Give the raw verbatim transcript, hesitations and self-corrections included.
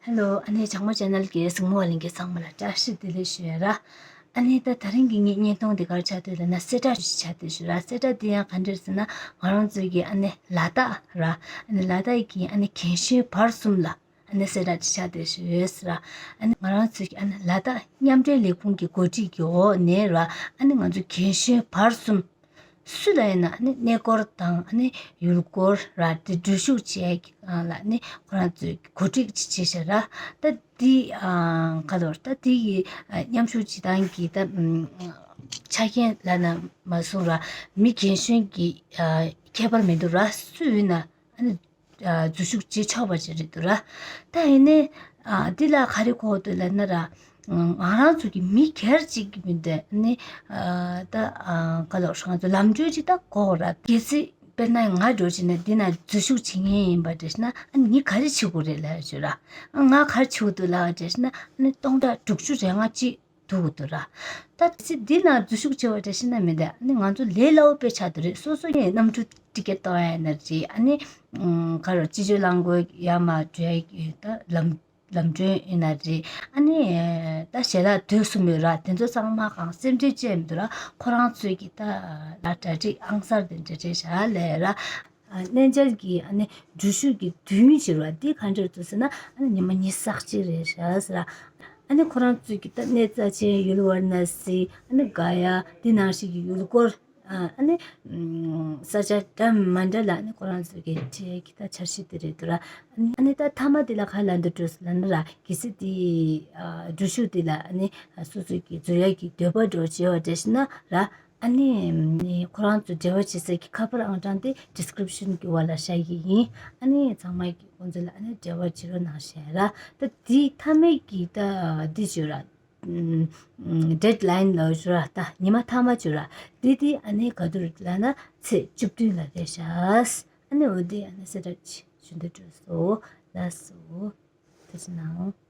ཧེ་ལོ། ཨ་ནི་བྱང་མོ་ཆེ་ནལ་གྱི་གཟིགས་མོ་བ་ལྷན་རྒྱས་ཚང་མ་ལ་བཀྲ་ཤིས་བདེ་ལེགས་ཞུ་ཡ་ར། ཨ་ནི་ད་དེ་རིང་གི་ངའི་བརྙན་ཐུང་འདི་ག་རེ་ཆགས་འདུག་ལབ་ན། གསལ་བསྒྲགས་ཤིག་ཆགས་འདུག་ཞུ་ར། གསལ་བསྒྲགས་འདི་ཡང་ག་འདྲ་ཟེར་ན། ང་རང་ཚོའི་གི་ཨ་ནི་ལ་དྭགས་ར། ཨ་ནི་ལ་དྭགས་ཀྱི་ཨ་ནི་རྒན་གཞོན་བར་གསུམ་ལ་ཨ་ནི་གསལ་བསྒྲགས་ཅིག་ཆགས་བསྡད་ཞུ་ཡོད་ཟེར་ར། ཨ་ནི་ང་རང་ཚོའི་གི་ཨ་ནི་ལ་དྭགས་མཉམ་འབྲེལ་ལས་ཁུངས་ཀྱི་འགོ་ཁྲིད་ཀྱི་འོག་ནས་ར། ཨ་ནི་ང་ཚོ་རྒན་གཞོན་བར་གསུམ་སུ་ལ་ཡིན་ན་ཨ་ནི་གནས་སྐོར་དང་ཨ་ནི་ཡུལ་སྐོར་ར་དེ་འགྲུལ་བཞུད་བྱེད་ཡ་ལ་ཨ་ནི་ཁོ་རང་ཚོས་གོ་སྒྲིག་ཅིག་བྱས་ཤག་ར། ད་དེ་ཨ་ག་ལོར་ད་དེ་གི་ཨ་མཉམ་ཞུགས་བྱེད་སྟངས་ཀྱི་ད་ཨམ་ཆ་རྐྱེན་ལབ་ན་མ་སོང་ར། མི་རྒན་གཞོན་གྱི་ཨ་ཁྱད་པར་མི་འདུག་ར། སུ་ཡིན་ན་ཨ་ནི་ཨ་འཛུལ་ཞུགས་བྱེད་ཆོག་པ་ཅིག་རེད་འདུག་ར། ད་ཡིན་ནའི་ཨ་འདི་ལ་ག་རེ་གོ་འདུག་ལབ་ན་ར། ང་རང་ཚོ་གི་མི་སྒེར་གཅིག་གི་མི་འདུག་ནི་ཨ་ད་ཨ་ག་ལོར་ང་ཚོ་ལམ་གྲོན་ཅིག་ད་གོ་ར། གལ་སྲིད་དཔེར་ན་ང་འགྲོ་བྱས་ན་འདི་ན་འཛུལ་ཞུགས་བྱེད་མཁན་ཡིན་པ་འདྲ་ན། ཨ་ནི་ངས་ག་རེ་བྱེད་དགོས་རེད་ལབ་ཞུ་ར། ང་ག་རེ་བྱེད་དགོས་འདུག་ལབ་འདྲ་ན། ཨ་ནི་སྟོང་ཕྲག་དྲུག་ཅུ་རེ་ལྔ་གཅིག་འདུག་འདུག་ར། ད་ཚེ་འདི་ན་འཛུལ་ཞུགས་བྱས་པ་འདྲ་ཞིག་ན་མི་འདུག་ཨ་ནི་ང་ཚོ་ལས་སླ་བོ་དཔེ་ཆགས་འདུག་རེད། སོ་སོ་ཡི་གནམ་གྲུ་ཊི་ཀེ་ཊི་གཏོང་ཡ་ཡིན་ན་རེད། ཨ་ནི་ཨམ་ག་རེ་སྤྱི་སྤྱོད་རླངས་འཁོར་ཡར་མར་འགྲོ་ཡ་ད་ལམ་ལམ་གྲོན་ཡིན་ན་རེད། ཨ་ནི་ད་ཞལ་ལག་དུས་གསུམ་ཡོད་ར། དེ་ཚོ་ཚང་མ་གང་སེམས་ཁྲལ་བྱས་མི་འདུག་ར། ཁོ་རང་ཚོས་ཀྱི་ད་ལ་གྲ་སྒྲིག་ཨང་གསར་དེ་འདྲ་འདྲ་བྱ་ལས་ར། ཨ་གནས་མཇལ་གྱི་ཨ་ནི་འགྲུལ་བཞུད་ཀྱི་དུས་ཡུན་བྱེད་ར། འདི་ག་འདྲ་འདུག་ཟེར་ན། ཨ་ནི་ཉི་མ་ཉི་ཤུ་རྩ་གཅིག་རེད་ཤག་ཟེར་ར། ཨ་ནི་ཁོ་རང་ཚོས་ཀྱི་ད་གནས་རྩ་ཆེན་ཡུལ་ཝཱ་ར་ཎ་སི། ཨ་ནི་ག་ཡ། འདི་ནང་བཞིན་གྱི་ཡུལ་སྐོར་ཨ་ནི་ས་ཆ་འདྲ་མི་འདྲ་ལ་ཨ་ནི་ཁོ་རང་ཚོས་ཀྱི་ཁྲིད་ཀྱི་ད་འཆར་གཞི་དེ་རེད་འདུག་ར། ཨ་ནི་ད་མཐའ་མ་དེ་ལ་ག་ལབ་འདུག་ཟེར་ན་ར། གལ་སྲིད་དེ་འགྲུལ་བཞུད་དེ་ལ་ཨ་ནི་སོ་སོ་གི་འཛུལ་ཡ་གི་འདོད་པ་འདྲ་བོ་བྱས་པ་འདྲ་ཞིག་ན་ར། ཨ་ནི་ཁོ་རང་ཚོ་འབྲེལ་བ་བྱེད་སའི་གི་ཁ་པར་ཨང་གྲངས་དེ་ཌི་སི་ཀི་རིབ་ཤན་གི་བར་ལ་བཞག་གི་ཡིན། ཨ་ནི་ཚང་མ་གི་ཁོང་ཚོ་ལ་ཨ་ནི་འབྲེལ་བ་བྱེད་རོགས་གནང་ཞེས་ར། ད་དེའི་མཐའ་མའི་གི་ད་འདི་བྱོས་ར། ཌེཌ་ལའིན་ལ་བྱོས་ར། ད་ཉི་མ་མཐའ་མ་བྱོས་ར། དེ་དེ་ཨ་ནི་ག་དུས་རེད་ལབ་ན་ཚེས་བཅུ་བདུན་ལ་རེད་ཤག་ཨ་ནི་འོ་དེ་ཨ་ནི་གསལ་བསྒྲགས་ཞུ་འདོད་བྱུང་སོང་། ལགས་སོ། ཐུགས་རྗེ་གནང་།